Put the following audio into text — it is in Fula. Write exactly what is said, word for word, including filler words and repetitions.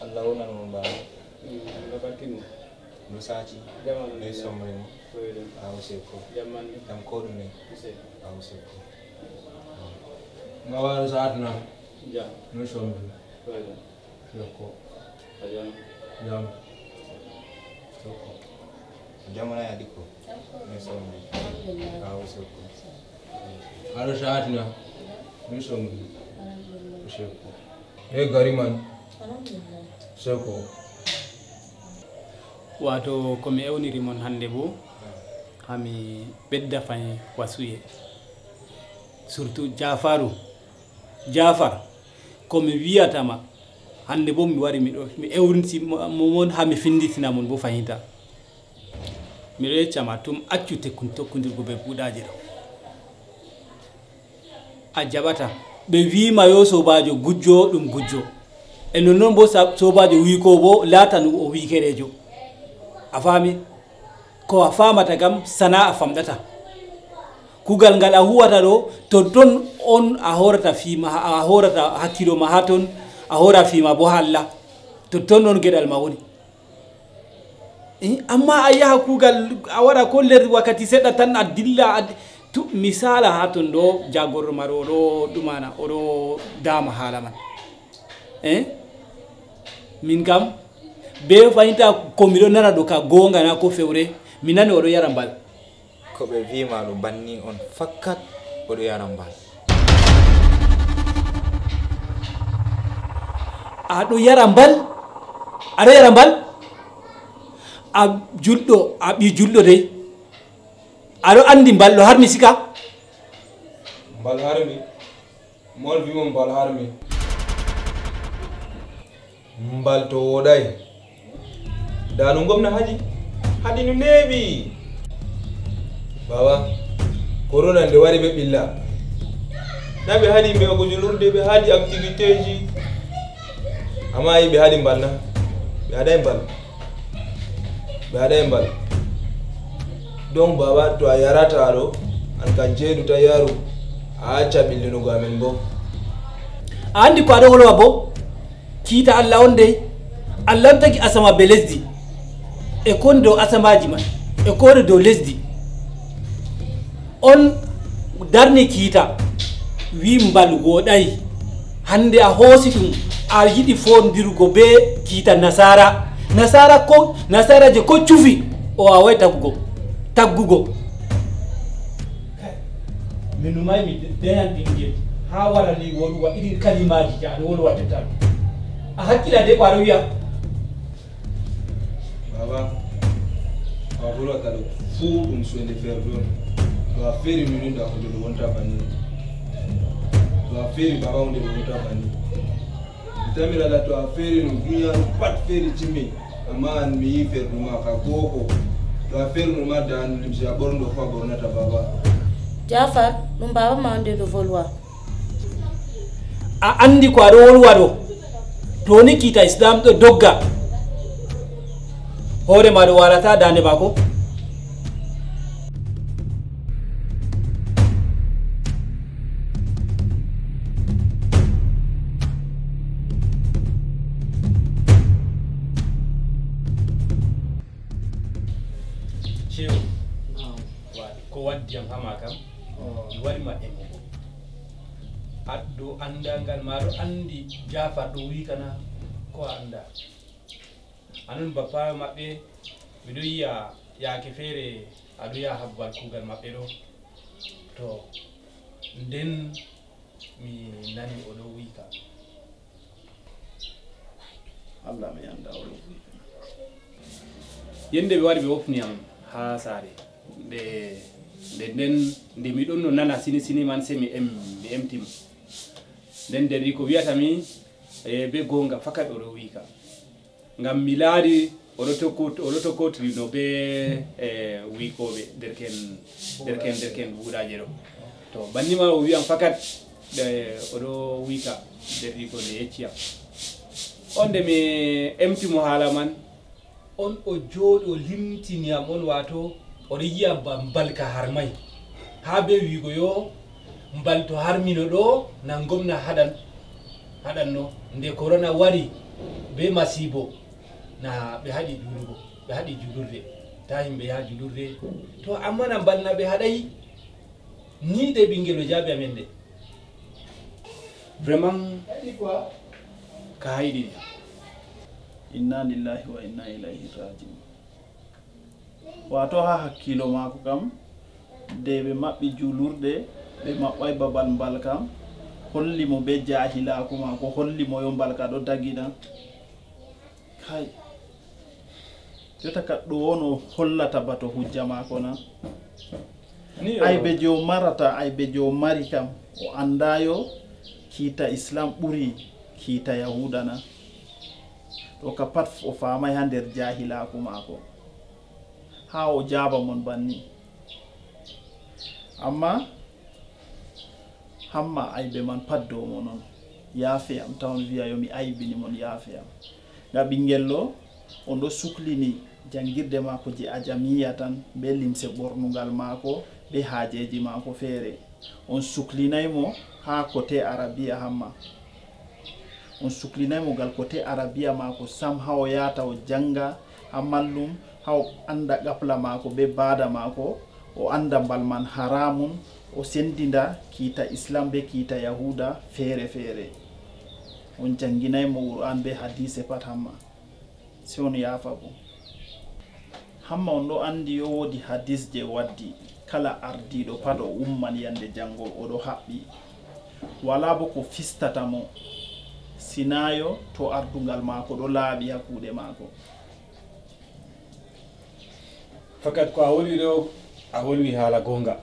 Allah wonan mo mbaalo. Mm, no barki mo. No saaci. Jam on no somri mo. Ko weli. Awo seko. Jam man ni. Jam ko ɗume. Use. Awo seko. Mbawaɗo saatna. Jam. No somri. Ko weli. Seko. A jam. Jam. Seko. Jamana ya dikko. No somri. Awo seko. Aɗo saatina. Min songi. Seko. E gari man. Seko. Wato ko mi ewniri mon hannde bo, hami ɓedda fay wasuye. Surtout Jafaru. Jafar, ko mi wiyata ma, hannde bo mi wari miɗo, mi ewniti mo, mo, mon hami finditina mon bo fayinta. Miɗo yecca ma tum, accu tekkun-, tokkundirgo be buuɗaaje ɗo. A jaɓata. Ɓe wiima yo soobaajo gujjo, ɗum gujjo. E nonnon bo sa-, soobaajo wiiko bo laatan o wiikereejo. A faami? Ko a faamata kam, sana'a famɗata. Kuugal ngal a huwata ɗo, ton ton on a hoorata fii ma, a hoorata hakkilo ma haa ton, a hoora fii ma bo haa Allah. Ton ton on geɗal ma woni. Eh, amma a yaha kuugal, a waɗa ko nder wakkati seɗɗa tan a dilla, a di-, tu-, mi saala haa ton ɗo, jaagorɗo ma ɗo, o ɗo ɗumana, o ɗo daama haala man. Eh? Min kam, be fayinta ko miɗo nana ɗo ka goonga na ko fewre, mi nani o ɗo yara mbal. Ko ɓe wiima ɗo banni on fakkat o ɗo yara mbal. A ɗo yara mbal? A ɗo yara mbal? A julɗo, a ɓii julɗo dey. A ɗo anndi mbal ɗo harmi sika? Mbal harmi? Mo on wi mo mbal harmi. Mbal to wooɗaay. Ndaa no ngomna haɗi. Haɗi no neeɓi. Baba, korona nde wari ɓe ɓilla. Na ɓe haɗi yimɓe yahugo julurde, ɓe haɗi activité ji. Amma ayi ɓe haɗi mbal na? Ɓe haɗaay mbal. Ɓe haɗaay mbal. Donc, baba, to a yarataa ɗo, an ka jeeɗu ta yaru, a acca ɓillinugo amen bo. A anndi ko a ɗo wolwa bo? Kiita Allah on dey. Allah on tagi asama be lesdi. E ko woni dow asamaaji man. E ko woni dow lesdi. On darni kiita, wi mbal wooɗaay. Hannde a hoosi ɗum, a yiɗi foondirgo be kiita nasaara. Nasaara ko, nasaara je ko cufi, o waaway taggugo, taggugo. Kay, mi numay mi de-, deyan ɓinngel, haa wara ni wolwa irin kalimaaji je a ɗo wolwa jotta ɗo. A hakkila de ko a ɗo wi'a. Baba, ko a volwata ɗo fuu ɗum soyde feere ɗon. To a feeri mi nunɗa ko nde ɗo wonta banni. To a feeri baba hunde ɗo wonta banni. Mi tamira la to a feeri no duniyaaru pat feeri timmi. Amma an mi yi feere ɗum ma ka gooko. To a feeri ɗum ma da an limse a ɓorno fuu a ɓornata baba. Jafar, ɗum baba ma on nde ɗo volwa. A anndi ko a ɗo wolwa ɗo? To ni kiita Islam ɗo dogga. Hoore ma ɗo waalata daande maako. Ceew. Naam. Wa-, ko waddi am hama kam, mi wari ma emugo. Aɗo annda ngal ma aɗo anndi Jafar ɗo wii kana ko a annda. Anon bappa maɓɓe, miɗo yi'a yaake feere aɗo yaha habbal kuugal maɓɓe ɗo. To, nden mi nani o ɗo wuyka. Allah mi annda o ɗo wuyka. Yende ɓe wari ɓe wofni am haa saare. Nde, nde nden, nde mi ɗon no nana sini sini man, se mi em-, mi emti mo. Nden derriko wiyata mi, e, be goonga fakat o ɗo wuyka. Ngam mi laari o ɗo tokko-, o ɗo tokkotiri no be, e, wiykooɓe derken, derken, derken buuɗaaje ɗo. To, banni ma o wi'am fakat, e, o ɗo wuyka, derriko nde yecci am. On nde mi emti mo haala man, on o jooɗi o limtini am on, waato o ɗo yi'a ba mbal ka harmay. Haa be wi'go yo mbal to harmino ɗo, na ngomna haɗan, haɗanno. Nde korona wari, Be masibo na ɓe haɗi juulugo, ɓe haɗi julurde. Ta himɓe yaha julurde. To amma na mbal na ɓe haɗayi. Ni de ɓingel o jaabi amen de. Vraiment, ka hayɗini. Inna lillahi wa inna ilayhi rajiun. Wato ha hakkilo maako kam, de ɓe maɓɓi julurde, ɓe maɓɓay babal mbal kam, holli mo be jahilaaku maako, holli mo yo mbal ka ɗo dagina. Kai. Jota ka ɗo wono hollata bato hujja maako na. Ni yo. Aybe je o marata, aybe je o mari kam, o andayo kiita Islam ɓuri kiita Yahuda na. Ɗo ka pat o famay ha nder jahilaaku maako. Ha o jaaba mon banni. Amma, hamma aybe man pat dow mon on. Yaafe am, tawon wi'a yo mi aybini mon, yaafe am. Nga ɓingel ɗo, on ɗo suklini jangirde maako je ajamiya tan, be limse ɓornugal maako, be haajeji maako feere. On suklinay mo ha kote Arabiya hamma. On suklinay mo gal kote Arabiya maako sam, ha o yata o janga ha mallum, ha o anda gapla maako be baada maako, o anda mbal man haramun, o sendinda kiita Islam be kiita Yahuda feere feere. On janginay mo Qur'an be hadise pat hamma. Se on yaafa bo. Hamma on ɗo andi yo woodi hadis je waddi kala ardiiɗo pat o umman yande jango o ɗo haɓɓi. Wala bo ko fistata mo. Sinayo to ardungal maako ɗo laaɓi ha kuuɗe maako. Fakat ko a wolwi ɗo, a wolwi haala goonga.